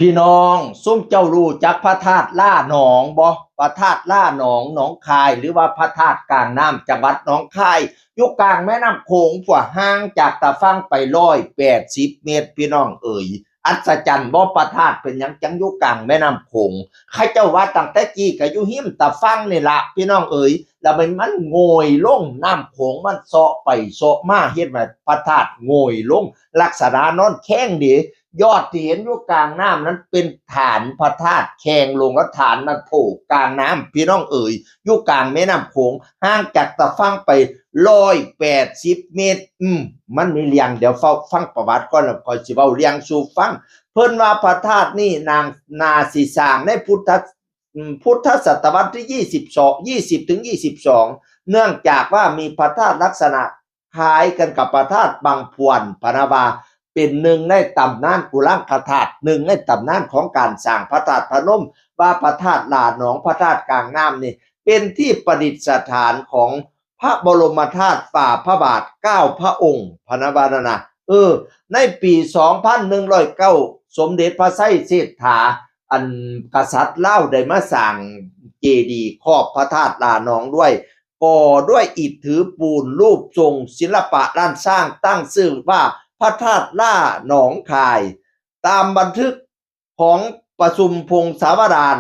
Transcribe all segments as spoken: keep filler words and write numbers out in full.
พี่น้อง ซุมเจ้ารู้จักพระธาตุล่าหนองบ่ พระธาตุล่าหนอง หนองคาย หรือว่าพระธาตุกลางน้ำ จังหวัดหนองคาย อยู่กลางแม่น้ำโขง กว่าห่างจากตาฝั่งไปร้อยแปดสิบเมตร พี่น้องเอ๋ย อัศจรรย์บ่ พระธาตุเป็นหยังจังอยู่กลางแม่น้ำโขง เขาเจ้าว่าตั้งแต่กี้ก็อยู่ริมตาฝั่งนี่ละ พี่น้องเอ๋ย แล้วมัน มันโงยลง น้ำโขงมันเซาะไปเซาะมา เฮ็ดให้พระธาตุโงยลง ลักษณะนอนแข้งเด้ ยอดที่เห็นอยู่กลางน้ำนั้นเป็นฐานพระธาตุแข้งลง แล้วฐานนั้นโผล่กลางน้ำ พี่น้องเอ๋ย อยู่กลางแม่น้ำโขง ห่างจากตาฝั่งไปร้อยแปดสิบเมตร อืม มันมีเรื่อง เดี๋ยวเฝ้าฟังประวัติก่อน แล้วค่อยสิเว้าเรื่องสู่ฟัง เพิ่นว่าพระธาตุนี่นาง นาสิสร้างในพุทธ อืม พุทธศตวรรษที่ยี่สิบสอง ยี่สิบถึงยี่สิบสอง เนื่องจากว่ามีพระธาตุลักษณะคล้ายกันกับพระธาตุบังพวน พะนะว่า เป็นหนึ่งในตำนานกุลังคธาตุ หนึ่งในตำนานของการสร้างพระธาตุพนม ว่าพระธาตุล่าหนอง พระธาตุกลางน้ำนี่ เป็นที่ประดิษฐานของพระบรมธาตุฝ่าพระบาทเก้าพระองค์ พะนะว่านั่นนะ เออ ในปีสองพันหนึ่งร้อยเก้า สมเด็จพระไชยเชษฐา อันกษัตริย์ลาวได้มาสร้างเจดีย์ครอบพระธาตุล่าหนองด้วย ก่อด้วยอิฐถือปูนรูปทรงศิลปะล้านช้าง ตั้งชื่อว่าพระธาตุล่าหนองคาย ตามบันทึกของประชุมพงศาวดาร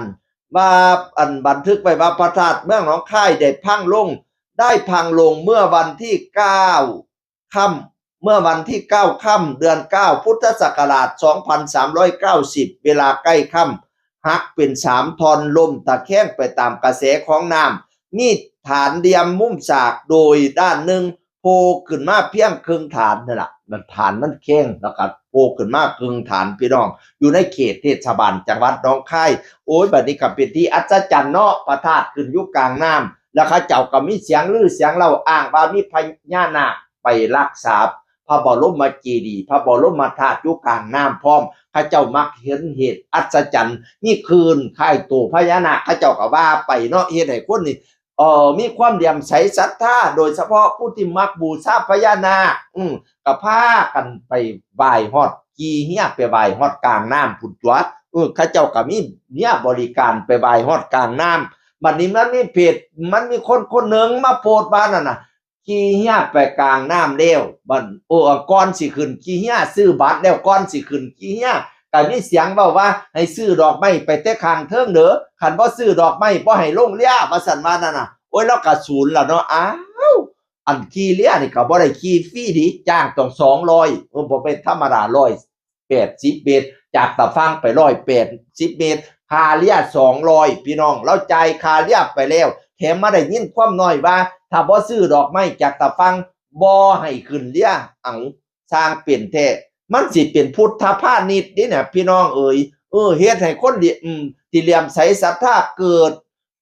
ว่าอันบันทึกไว้ว่าพระธาตุเมืองหนองคายได้พังลง ได้พังลงเมื่อวันที่เก้า ค่ำ เมื่อวันที่เก้าค่ำ เดือนเก้า พุทธศักราชสองพันสามร้อยเก้าสิบ เวลาใกล้ค่ำ หักเป็นสามท่อน ล่มตะแคงไปตามกระแสของน้ำ มีฐานเหลี่ยมมุมฉาก โดยด้านหนึ่งโผล่ขึ้นมาเพียงครึ่งฐานนั่นล่ะ นั่นฐานมันแข้ง แล้วก็โผล่ขึ้นมาครึ่งฐาน พี่น้อง อยู่ในเขตเทศบาลจังหวัดหนองคาย โอ้ย บัดนี้ก็เป็นที่อัศจรรย์เนาะ พระธาตุขึ้นอยู่กลางน้ำ แล้วเขาเจ้าก็มีเสียงลือเสียงเล่าอ้างว่ามีพญานาคไปลักทรัพย์พระบรมเจดีย์ พระบรมธาตุอยู่กลางน้ำพร้อม เขาเจ้ามักเห็นเหตุอัศจรรย์ มีคลื่นคล้ายตัวพญานาค เขาเจ้าก็ว่าไปเนาะ เฮ็ดให้คนนี่ เอ่อ มีความเลื่อมใสศรัทธา โดยเฉพาะผู้ที่มักบูชาพญานาค อืม ก็พากันไปไหว้ฮอด ขี่เฮือไปไหว้ฮอดกลางน้ำพุ้นตั๊ว เออ เขาเจ้าก็มีเฮือบริการไปไหว้ฮอดกลางน้ำ บัดนี้มันมีเพจ มันมีคนคนหนึ่งมาโพสต์ว่านั่นน่ะ ขี่เฮือไปกลางน้ำแล้ว บัด โอ้ ก่อนสิขึ้นขี่เฮือ ซื้อบัตรแล้ว ก่อนสิขึ้นขี่เฮือ ก็มีเสียงเว้าว่า ให้ซื้อดอกไม้ไปแต่ข้างเทิงเด้อ คันบ่ซื้อดอกไม้บ่ให้ลงเรือ ว่าซั่นว่านั่นน่ะ โอ้ย ลาวก็สูนล่ะเนาะ อ้าว อันขี่เรือนี่ก็บ่ได้ขี่ฟรีเด้ จ้างต้องสองร้อย เออ บ่เป็นธรรมดา ร้อยแปดสิบเมตร จากตาฝั่งไปร้อยแปดสิบเมตร ค่าเรือสองร้อย พี่น้อง ลาวจ่ายค่าเรือไปแล้ว แถมมาได้ยินความน้อยว่า ถ้าบ่ซื้อดอกไม้จากตาฝั่ง บ่ให้ขึ้นเรือ เอ้า สร้างเป็นแท้ มันสิเป็นพุทธพาณิชย์เด้เนี่ย พี่น้องเอ๋ย เออ เฮ็ดให้คนเดีย อืม ที่เลื่อมใสศรัทธาเกิด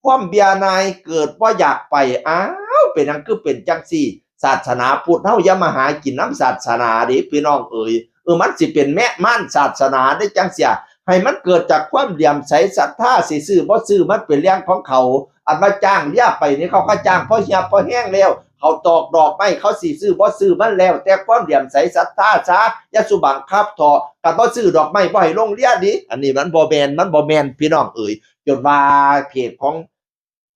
ความเบื่อหน่าย เกิดบ่อยากไป อ้าว เป็นหยังคือเป็นจังซี่ ศาสนาพุทธเฮาอย่ามาหากินนำศาสนาเด้ พี่น้องเอ๋ย เออ มันสิเป็นแมะม่านศาสนาเด้จังซี้ ให้มันเกิดจากความเลื่อมใสศรัทธา สิซื้อบ่ซื้อมันเป็นเรื่องของเขา อันว่าจ้างเรือไปนี่เขาก็จ้างพอเหียบพอแฮงแล้ว เขาตอกดอกไม้ เขาสิซื้อบ่ซื้อมันแล้วแต่ความเลื่อมใสศรัทธาซะ อย่าสู่บังคับเถาะ คันบ่ซื้อดอกไม้บ่ให้ลงเรือเด้ อันนี้มันบ่แม่น มันบ่แม่น พี่น้องเอ๋ย จนว่าเพจของ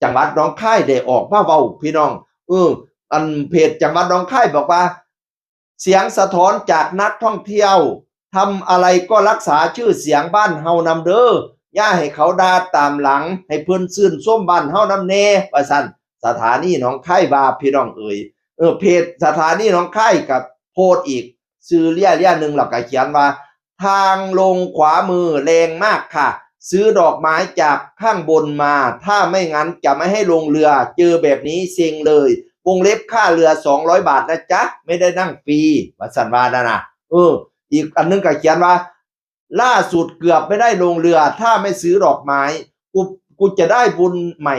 จังหวัดหนองคายได้ออกมาเว้า พี่น้อง เออ อันเพจจังหวัดหนองคายบอกว่า เสียงสะท้อนจากนักท่องเที่ยว ทำอะไรก็รักษาชื่อเสียงบ้านเฮานำเด้อ อย่าให้เขาด่าตามหลัง ให้เพิ่นชื่นชมบ้านเฮานำแน่ ว่าซั่น สถานีหนองคายว่า พี่น้องเอ๋ย เออ เพจสถานีหนองคายก็โพสต์อีก ชื่อเรือเรือหนึ่ง แล้วก็เขียนว่า ทางลงขวามือแรงมากค่ะ ซื้อดอกไม้จากข้างบนมา ถ้าไม่งั้นจะไม่ให้ลงเรือ เจอแบบนี้เซ็งเลย วงเล็บค่าเรือสองร้อยบาทนะจ๊ะ ไม่ได้นั่งฟรี ว่าซั่นว่านั่นน่ะ เออ อีกอันนึงก็เขียนว่า ล่าสุดเกือบไม่ได้ลงเรือ ถ้าไม่ซื้อดอกไม้ กู กูจะได้บุญไหม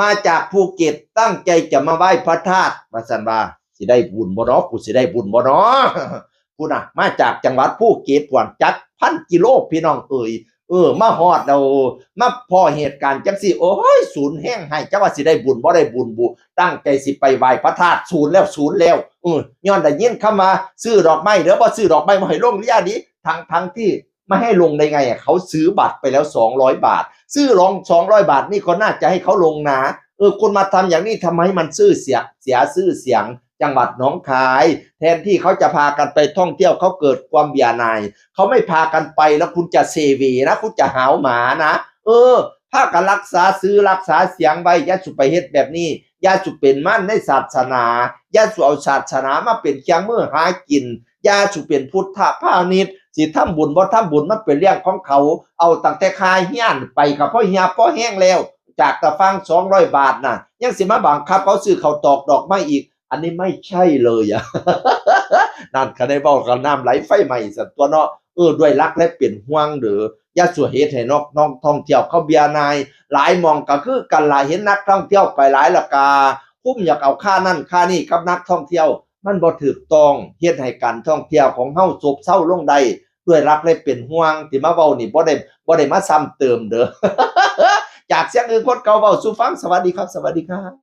มาจากภูเก็ต ตั้งใจจะมาไหว้พระธาตุ ว่าซั่นว่า สิได้บุญบ่เนาะ กูสิได้บุญบ่เนาะ พุ้นน่ะ มาจากจังหวัดภูเก็ต พุ้นจักพันกิโล พี่น้องเอ๋ย เออ มาฮอดแล้ว มาพ้อเหตุการณ์จังซี่ โอ้ย สูนแฮงให้ จักว่าสิได้บุญบ่ได้บุญบุ ตั้งใจสิไปไหว้พระธาตุ สูนแล้ว สูนแล้ว เออ ย้อนได้ยินคำว่า ซื้อดอกไม้เด้อ บ่ซื้อดอกไม้บ่ให้ลงเรือเด้ ทั้ง ทั้งที่ ไม่ให้ลงได้ไงอะ เขาซื้อบัตรไปแล้วสองร้อยบาท ซื้อลองสองร้อยบาทนี่ก็น่าจะให้เขาลงนะ เออ คุณมาทำอย่างนี้ทำให้มันชื่อเสีย เสียชื่อเสียงจังหวัดหนองคาย แทนที่เขาจะพากันไปท่องเที่ยว เขาเกิดความเบื่อหน่าย เขาไม่พากันไปแล้วคุณจะเซเวนะ คุณจะหาวหมานะ เออ พากันรักษาชื่อรักษาเสียงไว้ อย่าสุไปเฮ็ดแบบนี้ อย่าสุเป็นมารในศาสนา อย่าสุเอาศาสนามาเป็นเครื่องมือหากิน อย่าสุเป็นพุทธพาณิชย์ สิทำบุญบ่ทำบุญมันเป็นเรื่องของเขา เอาตั้งแต่ค่าเฮียนไปก็พอเหียพอแฮงแล้ว จากตะฟังสองร้อยบาทน่ะ ยังสิมาบังคับเขาซื้อข้าวตอกดอกไม้อีก อันนี้ไม่ใช่เลยอะ นั่นก็ได้เว้ากันน้ำไหลไฟไหม้ซั่นตั๊วเนาะ เออ ด้วยรักและเป็นห่วงเด้อ อย่าสุเฮ็ดให้นอกน้องท่องเที่ยวเขาเบื่อหน่าย หลายหม่องก็คือกันล่ะ เห็นนักท่องเที่ยวไปหลายแล้วกา คุ้มอยากเอาค่านั่นค่านี่กับนักท่องเที่ยว มันบ่ถูกต้อง เฮ็ดให้การท่องเที่ยวของเฮาซบเซาลงได้ ด้วยรักและเป็นห่วง ที่มาเว้านี่บ่ได้ บ่ได้มาซ้ำเติมเด้อ จากเสียงอื่นคนเก่าเว้าสู่ฟัง สวัสดีครับ สวัสดีครับ